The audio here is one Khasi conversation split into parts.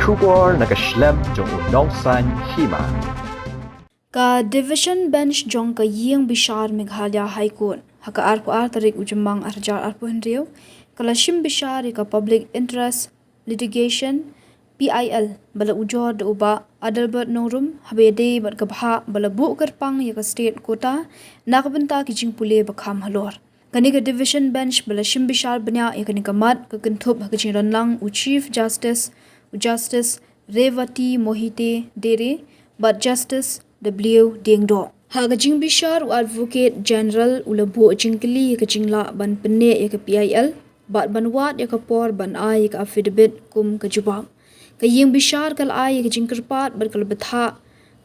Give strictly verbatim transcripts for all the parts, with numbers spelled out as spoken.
Khubor na ka shlem jong u nongsan hima. Ka Division Bench jong ka Ïing Bishar Meghalaya High Court, ha ka arphew ar tarik u Jymmang arhajar arphew hynriew, ka la shim bishar ïa ka Public Interest Litigation, P I L, ba la ujor da u Bah Adelbert Nongrum, haba ïadei bad ka bhah ba la buh kyrpang ïa ka State Quota na ka bynta ki jingpule ba kham halor. Kane ka Division Bench ba la shim bishar bniah ïa kane ka mat ka kynthup ha ka jingdonlang u Chief Justice, u Justice Revati Mohite Dere, bad Justice W Diengdoh. Ha ka jingbishar, u Advocate General u la buh jingkylli ïa ka jinglah ban pynneh ïa ka P I L bad ban wad ïa ka por ban ai ïa ka affidavit kum ka jubab. Ka Ïing Bishar ka la ai ïa ka jingkyrpad bad ka la bthah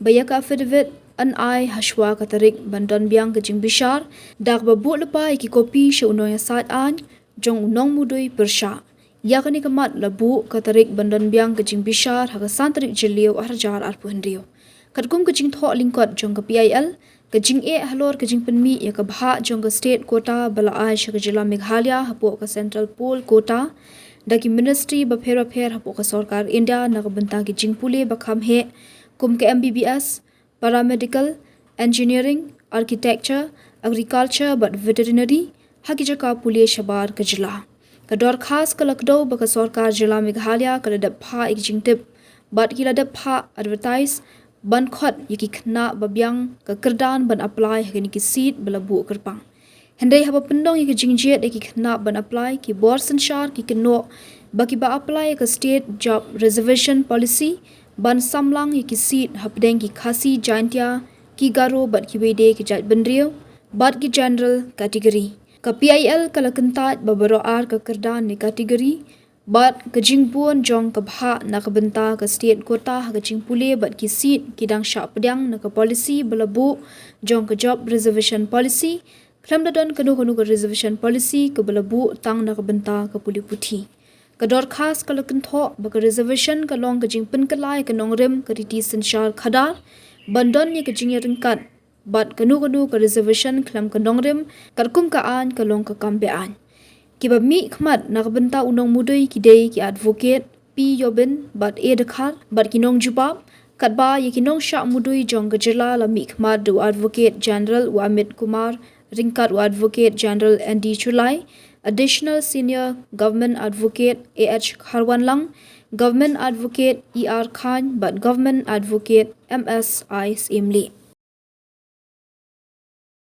ba ïa ka affidavit yn ai hashwa ka tarik ban don biang ka jingbishar, da kaba buh lypa ïa ki kopi sha u nongïasaid aiñ jong u nongmudui pyrshah. Ïa kane ka mat la buh ka tarik ban don biang ka jingbishar ha ka san tarik Jylliew arhajar arphew hynriew. Katkum ka jingthoh lyngkot jong ka P I L, ka jingeh halor ka jingpynmih ïa ka bhah jong ka State Quota ba la ai sha ka jylla Meghalaya hapoh ka Central Pool Quota da ki ministry bapher bapher hapoh ka sorkar India na ka bynta ki jingpule ba kham heh, kum ka M B B S, Paramedical, Engineering, Architecture, Agriculture bad Veterinary, ha ki jaka pule shabar ka jylla. Ka dorkhas ka la kdew ba ka sorkar jylla Meghalaya ka la dep phah ïa ki jingtip bad ki la dep phah advertise ban khot ïa ki khynnah ba biang ka kyrdan ban apply ha kine ki seat ba la buh kyrpang. Hynrei haba pyndonkam ïa ka jingjied ïa ki khynnah ban apply, ki bor synshar ki kynnoh ba kiba apply ïa ka State Job Reservation Policy ban samlang ïa ki seat hapdeng ki Khasi Jaintia, ki Garo bad kiwei de ki jaitbynriew bad ki general category. Ka P I L ka la kyntait ba baroh ar ka kyrdan ne category bad ka jingbun jong ka bhah na ka bynta ka State Quota ha ka jingpule bad ki seat ki dang shah pdiang na ka policy ba la buh jong ka Job Reservation Policy, khlem da don kano kano ka reservation policy kaba la buh tang na ka bynta ka pule puthi. Ka dorkhas ka la kynthoh ba ka reservation ka long ka jingpynkylla ïa ka nongrim ka riti synshar khadar ban don ïa ka jingïaryngkat bad kano kano ka reservation khlem ka nongrim, katkum ka aiñ ka long ka kam be-aiñ. Kiba mihkhmat na ka bynta u nongmudui ki dei ki Advocate P Yobin bad A Dkhar bad ki nongjubab, katba ïa ki nongshah mudui jong ka jylla la mihkhmat da u Advocate General u Amit Kumar ryngkat u Advocate General N D Shullai, Additional Senior Government Advocate A H Kharwanlang, Government Advocate E R Chyne bad Government Advocate M S I Syiemlieh.